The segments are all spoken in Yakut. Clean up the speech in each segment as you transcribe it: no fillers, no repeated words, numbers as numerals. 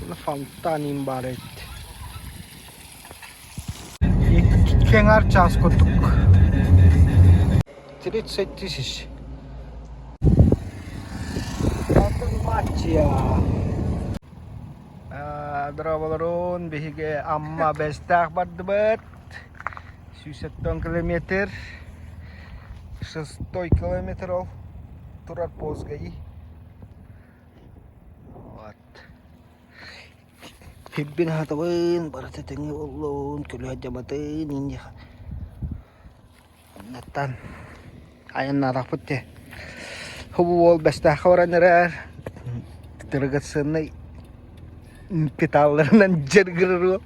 Манна фонтан им баар эбит. Кэҥэр чаас курдук. 30 тысяч. Дорооболорун, биһиги Амма Бэстээх бардыбыт. 170 километр. Шестой километр ол турар пост ГАИ. Вот. Сирбин аһатабын, барыта тэҥҥэ буоллун, көлүөһэ дьабатын, инньэ Оннуттан айаннаатахпыт дии. Бу уол Бэстээххэ баран эрэр драгоценнай металларынан дьарыгырар уол.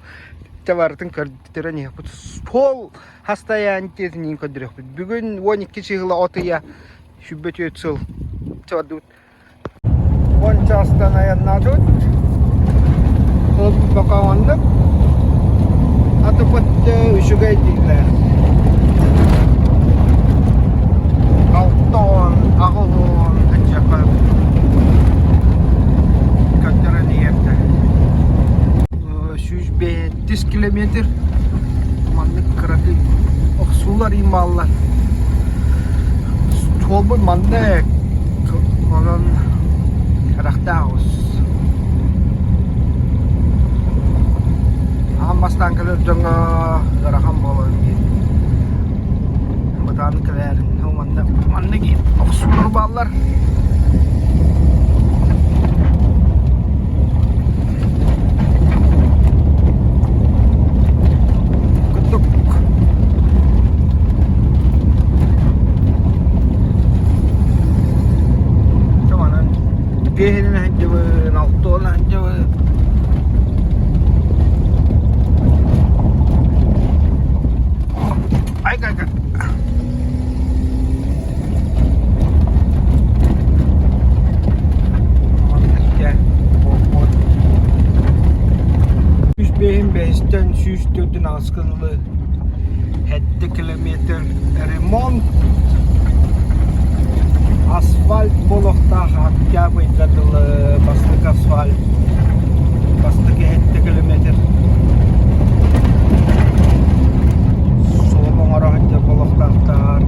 Дьэ барытын көрдөрөн иһэппит. Суол хастайаан диэтин көрдөрүөхпүт. Бүгүн 12 чыһыла от ыйа 24 сыл. Чэ бардыбыт. Уон чаастан айаннаатыбыт. Ол пока оннук. Атыпыт үчүгэй дииллэр. Алтон, аҕылон, ынчака көрдөрөн иһэрдэ. 105 километр маннык кыракый охсуулар иин бааллар. Суолбут маннык онон харахтаах оҕус. Аан бастаан кэлэр дьоҥҥо ыарахан буолар дии. Бытаан кэлээрин манна маннык охсуулар бааллар. Курдук Манан биэһинэн сылдьабын, алтыанан сылдьабын. Айга-айга. Үс бэһин бэһистэн 104 аҕыска дылы сэттэ километр ремонт асфальт буолуохтаах октябрьга дылы бастакы асфальт бастакы сэттэ километр суол оҥоро сылдьар буолуохтаахтар.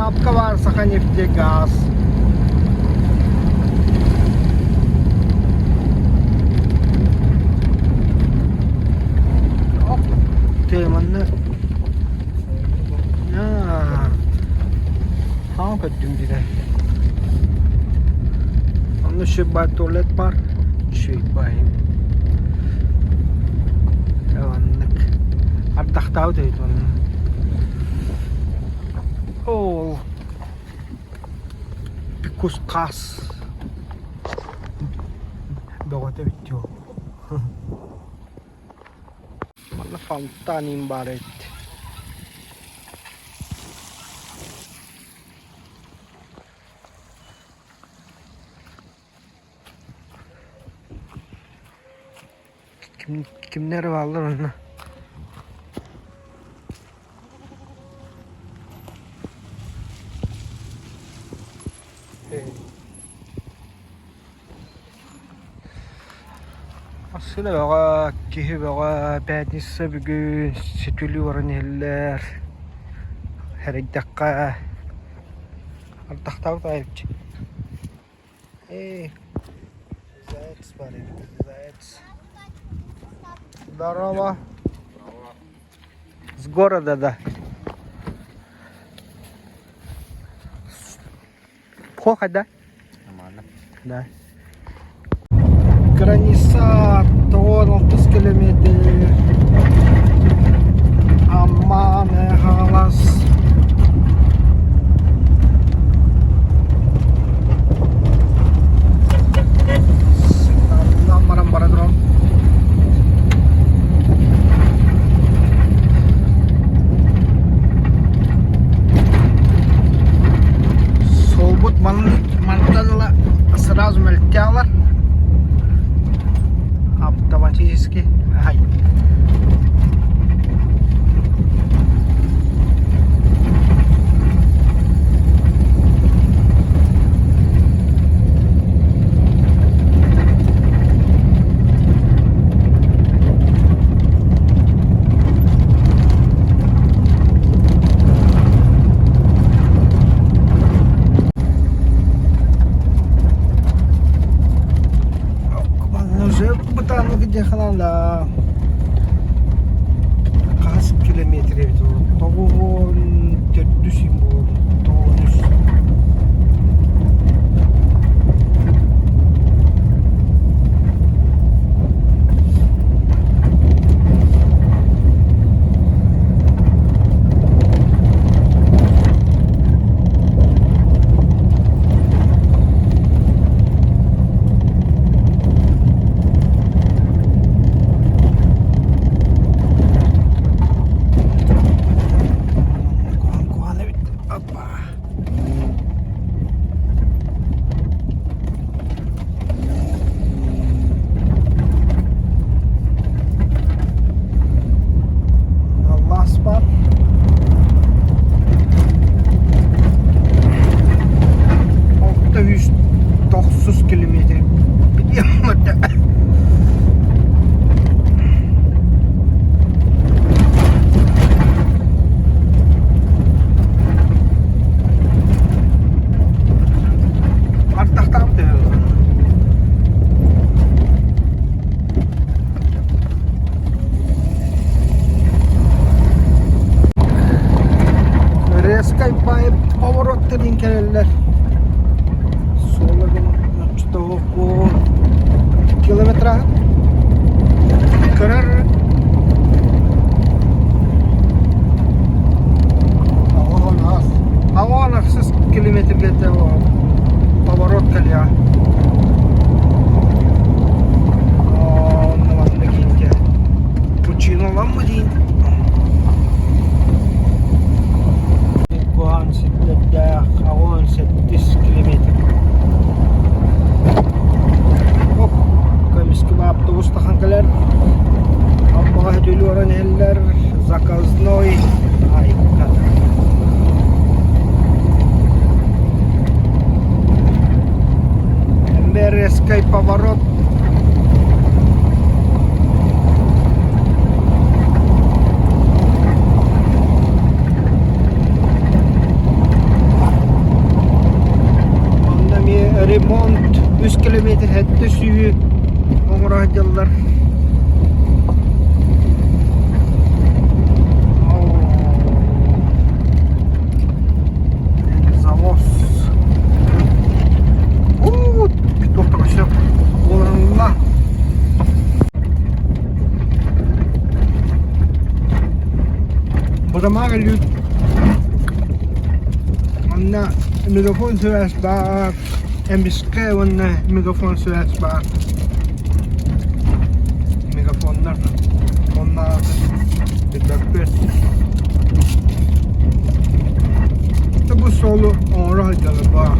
Заправка бар Саханефтегаз. Оп, ты манна Хаан көттүм дии. Онно үчүгэй баар туалет баар. Үчүгэй баайым. Оннук. Ардахтаабыт эбит онно. Ол кус хаас бөҕөтө эбит дии ол. Манна фонтан иин баар эбит. Ким, кимнэр бааллар онно? Массыына бөҕө, киһи бөҕө, пятница бүгүн сөтүөлүү баран иһэллэр. Сэрэйдэххэ, ардахтаабыт аҕай эбит. Ээ, заяц баар эбит, заяц. Здорово. С города, да. Плохо, да? Нормально. Да. Граница 96 километр. Амман Хаҥалас. Сигналынан баран бара турам. Суолбут мантан ыла сразу мөлтөөлөр. Автоматически. Ай. Уже бытааннык диэхалаан да хас километр эбит тоҕуһун төрдүс юм буолуо тоҕус Куһаҕан куһаҕан эбит. Опа. Last spot. 690 километр. Билиэм Ардахтаах Резкай пайп повороттарын кэлэллэр. Суола гын километра көрөр Аҕыс ахсыс километрга поворот кэлиэҕэ. Онно манна киинтэ Пучиноламмы диин. Куһаҕан сирдэрдээх 87 километр. Оп, көмүскү автобус тахан кэлэр. Аммаҕа сөтүөлүү баран иһэллэр. Заказной айка. Мерезкай поворот. Үс километр сэттэ сүүһү оҥоро сылдьаллар. Завоз. Уу, туохта көстө буоланла. Бырамаага лүт Манна мегафон связь баар, эмискэ уонна мегафон связь баар. Мегафоннар оннааҕы билбэппит. Бу суолу оҥоро сылдьаллар баар.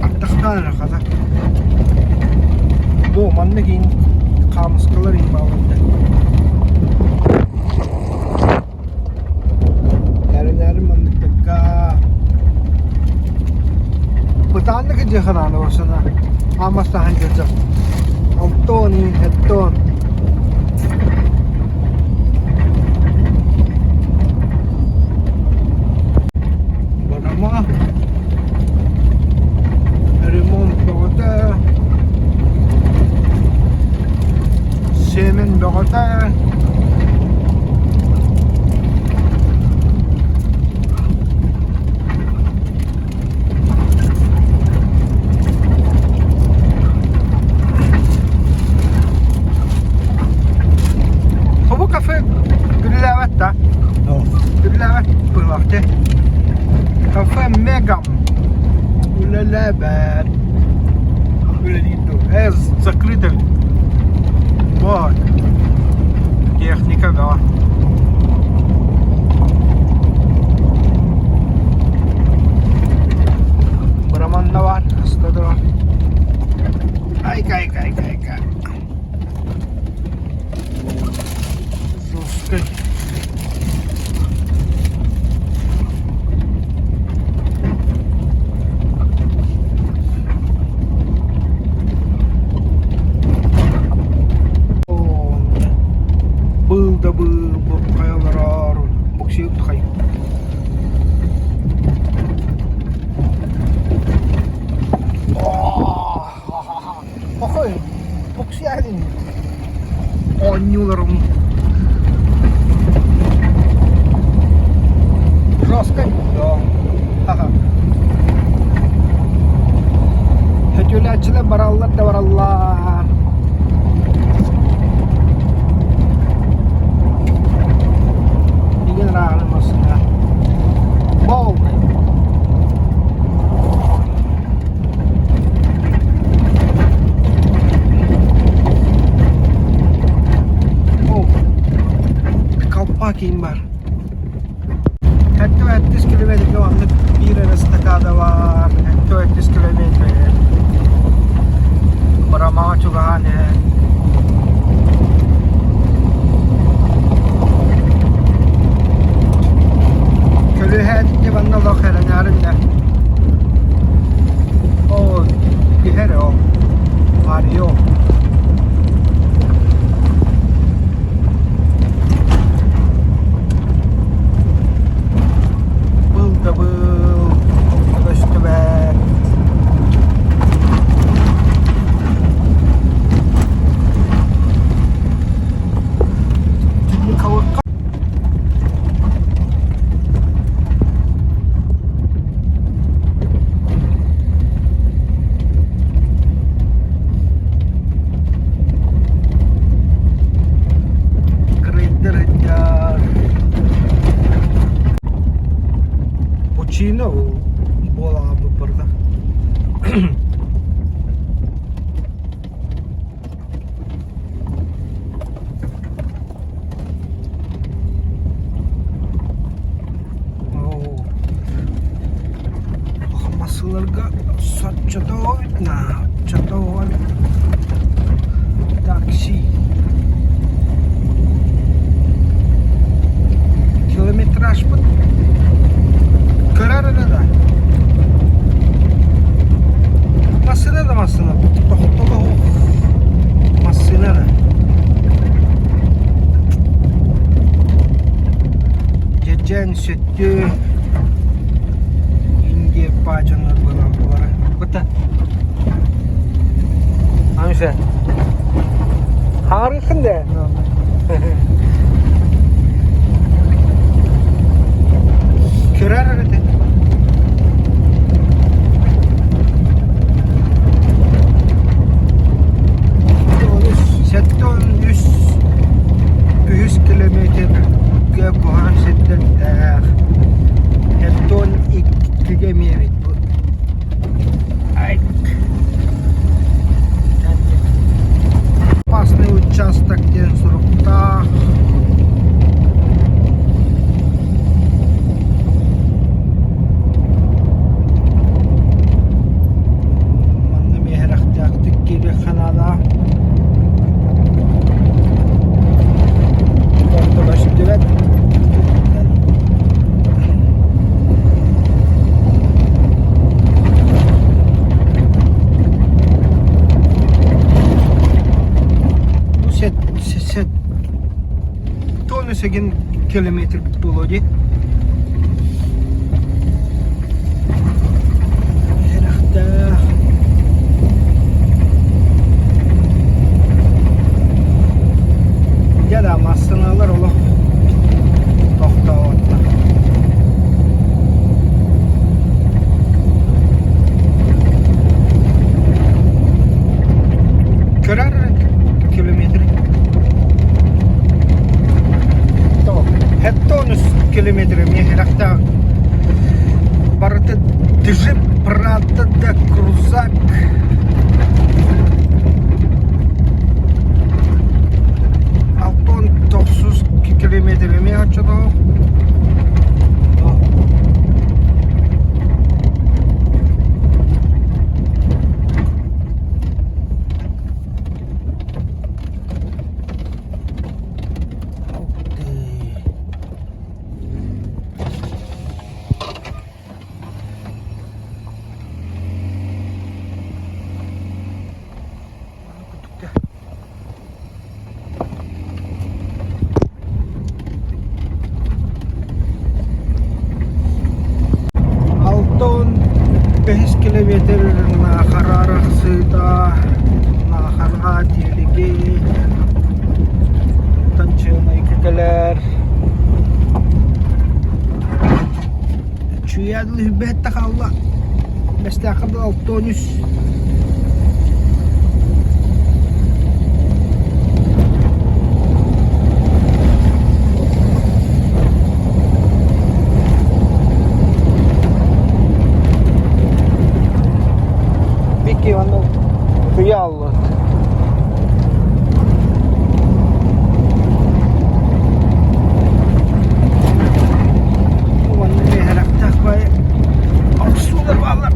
Аттахтаан эрэ хата. Бу манна киин хаамыскалар иһин бааллар. Эрэнээрим манныктыкка бытааннык дьыханааны барсана аамастаһан дьылдьах алтон хэттон Барама ремонт бөҕөтө сиэмэн бөҕөтө Бу кафе үлэлээбэт да? Үлэлээбэт быһыылаах дии. Кафе Мегам үлэлээбэт. Үлэлиир дуу? Э, закрыто ведь. Вот. Техника бөҕө. Быраманна бар, хаста да бар. Айка, айка, айка, айка. Жесткий. Был да был, хайалар, буксир хай. Охой, буксиядин. Оонньууларым жестко да. Хөтүлээччилэр бараллар да бараллар. Билигин ырааҕынан массыына. Полный. Колпак им бар. Хэттэ километрге оннук биир эрэ эстакада бар. Хэттэ километр. Бырамаҕа чугаһаан иһэн. Көлүөһэ манна олох эрэнээрин да. Оо, түһэр ол. Арыйо. Был да был, көстүбэт. Сөттүө Индия паачаннар буолан буолара. Быта. Амиша. Харыхын да. Көрөр эрэ. 73 үһүс километрга куһаҕан сирдэрдээх. Хертон иккигэ эмиэ эбит бу. Опасный участок диэн суруктаах. Манна миэхэрэхтээхтик киириэххэ наада. Ортолоштубат. Бу сет сет тонна километр буолуо дии. Эрэхтээх. Дьэ да массыыналар олох тохтооботтор. Көрөр километр. Хеттонус километр миэхэрэхтээх барыта джип Прадо да крузак Алтон тохсус километр эмиэ оччотоо Алтон бэһис километр Наахара арахсыыта Наахара Тиэлиги Онтон Чыамайка кэлэр Чуйаадыл үһүбэт да хаалла. Бэстээххэ дылы 63. Вики Иванов Куяллы. Уонна миэхэрэхтээх бай охсуулар бааллар.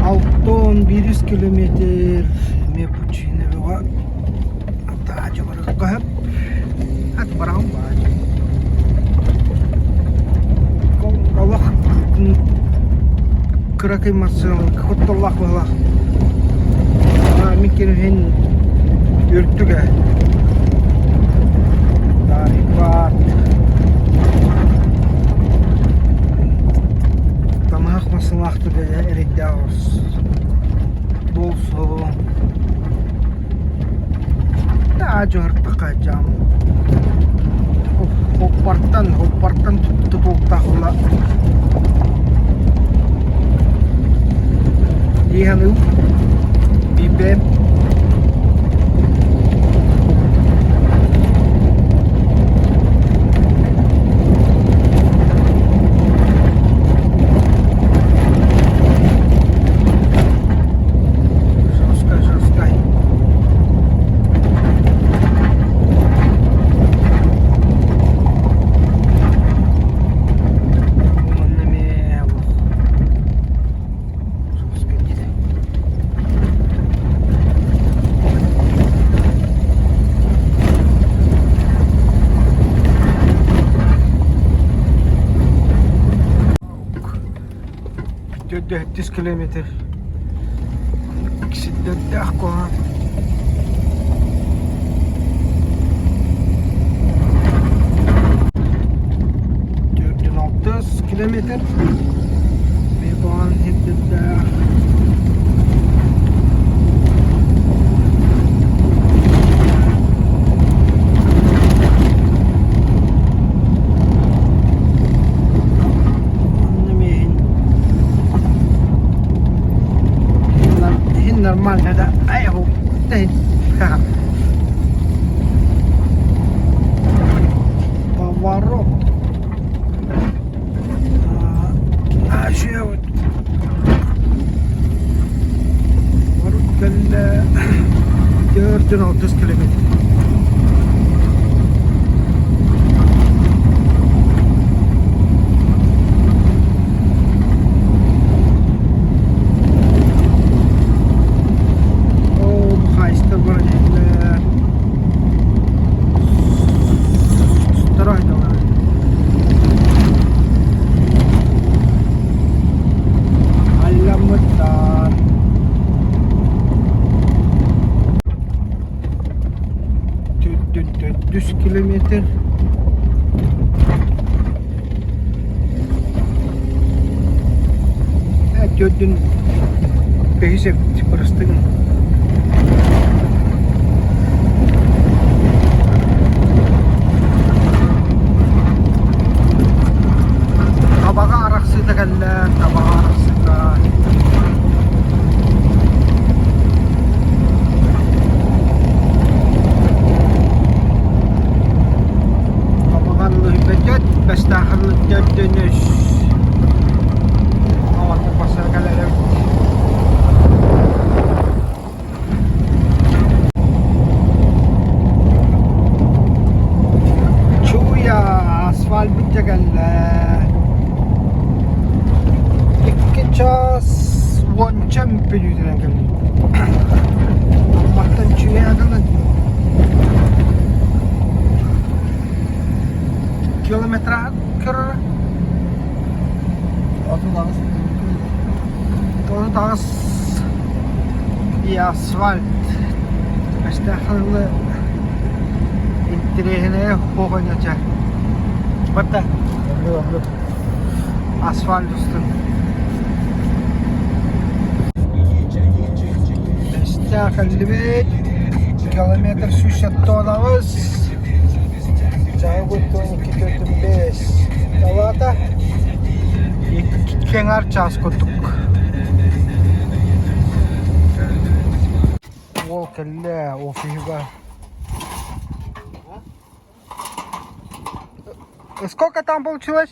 Алтон биирис километр эмиэ пучина бөҕө атаачы барыкка ат бараҕын баачы олох кыракый массыына кутталлаах быһылаах мин киниһин үрдүгэ Тарипат тамаһах массыыналаахтык эрэйдээх буолсу Дьуһартахха дьаам Хоппартан хоппартан тутулуктаах була дии саныыбын биирбэйэм Жесткай, жесткай. Манна эмиэ олох жесткай диэтэ. Төрдө километр сирдэрдээх куһаҕан. километр. Бекон хирдэрдээх. Онно миэһин иһин нормально да айху Поворот. А, Поворот кэллэ 4-6 километр. Оо, бу хаайыстар баран иһэллэр. Стройдалар. Алламмыттар. Төрдүс километр. Төрдүн бэһис эбит бырастыгын. Табаҕа арахсыыта кэллэ, табаҕа арахсыыта. Табаҕа лыһыйбэт, бэстээхэр төрдүнүс. Аванны басар кэлэрим. Чуя асфальт бүтэ кэллэ. Икки час уонча мүнүүтүнэн кэллим. Амматтан Чуя гынан километра көрөр. 38 и асфальт. Бэстээх интэриэһинэйэ суох чэ. Барда. Асфальт устун. Бэстээх кэллибит. Километр 178. Чайгут 12.45. Талата. Кэҥэр час курдук. Уол кэллэ офиһыгар. Сколько там получилось?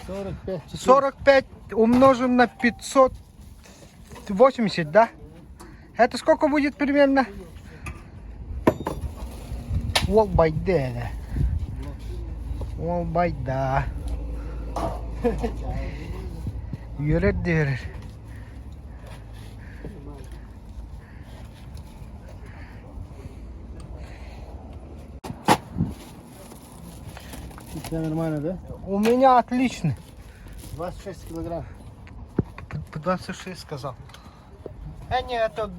45. 45 умножим на 580, да? Это сколько будет примерно? Уол байда. Уол байда. Үөрэр да үөрэр. У тебя нормально, да? У меня отлично. 26 килограмм. 26 сказал. А не, это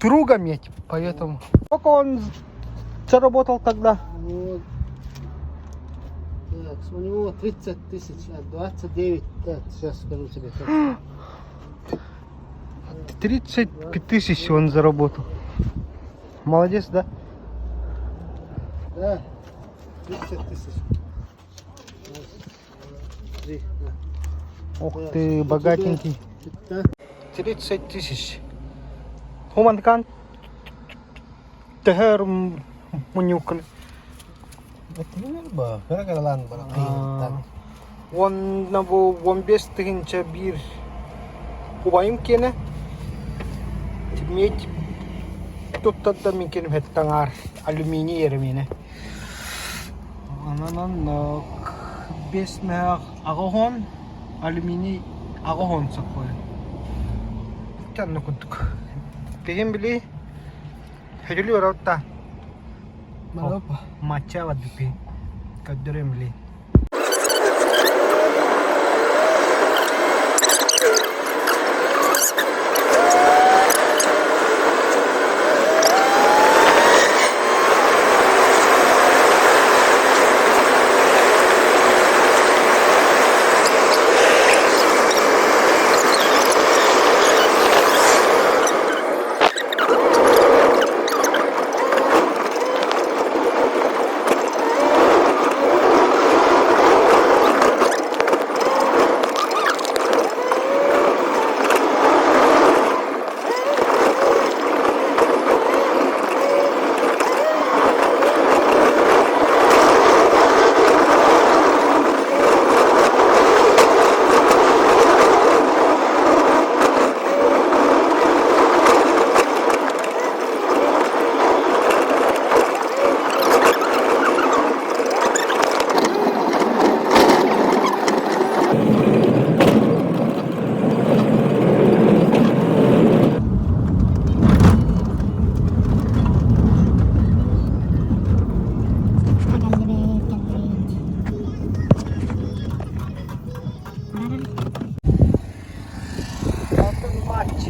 друга медь, поэтому. Сколько он заработал тогда? Вот. Так, у него 30 тысяч, а 29, так, сейчас скажу тебе. Так. 35 тысяч он заработал. Молодец, да? Да, 30 тысяч. Раз, два, три, да. Ох Да, ты, у тебя богатенький. 15 30 тысяч. Хуманкан. Тэхэр муньюкали. Уонна бу 15 тыһыынча биир убайым киэнэ медь туттарда мин киэним таҥаар алюминий эрэ миэнэ. Онон оннук биэс мөһөөх аҕыс алюминий аҕыс соппуой. Ити оннук курдук. Киһим били хөдүлүү оротта матча барбыппын көрдөрүөм били.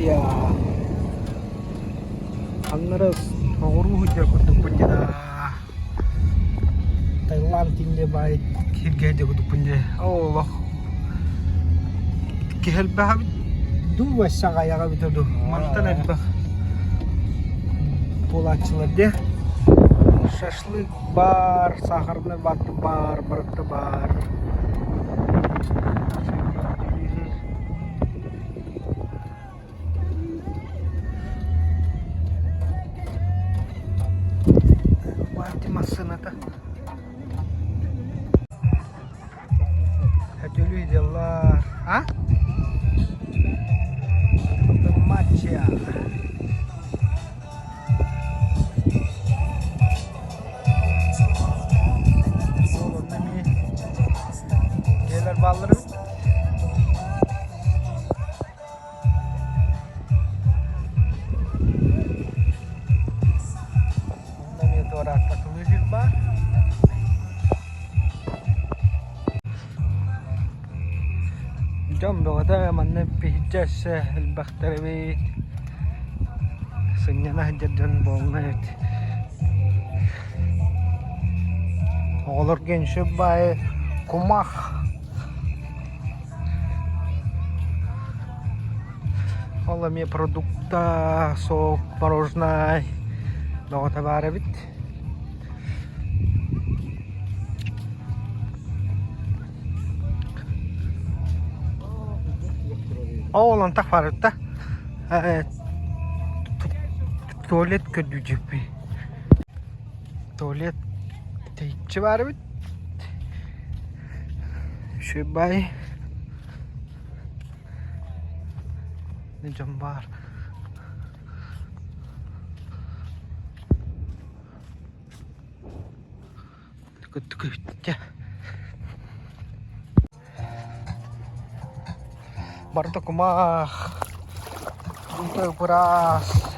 Матчия. Аннары соҕуруу сылдьар курдукпун дьэ Таиланд инде баай сиргэ сылдьар курдукпун дьэ. Олох киһи элбэх эбит дуу өссө аҕыйах эбитэ дуу. Мантан элбэх буолааччылар дии. Шашлык баар, сахарный вата баар, барыта баар. Баати массыыната. Хөтөлүй дьаллар. А? Матча. Ол онно эмиэ дьиэлэр бааллар эбит. Онно эмиэ туорааттатылыы сир баар. Дьон бөҕөтө манна биһирдьэ өссө элбэхтэр эбит. Сынньана сылдьар дьон буолла эбит. Оҕолорго үҥсүү баайы кумах Ол эмиэ продукта, сок, мороженай бөҕөтө баар эбит. Ол онтох барыта туалет көрдүү Туалет тэйиччи баар эбит. Үчүгэй баай. Дьон баар. Түкүттэ. Барыта кумах. Быраас.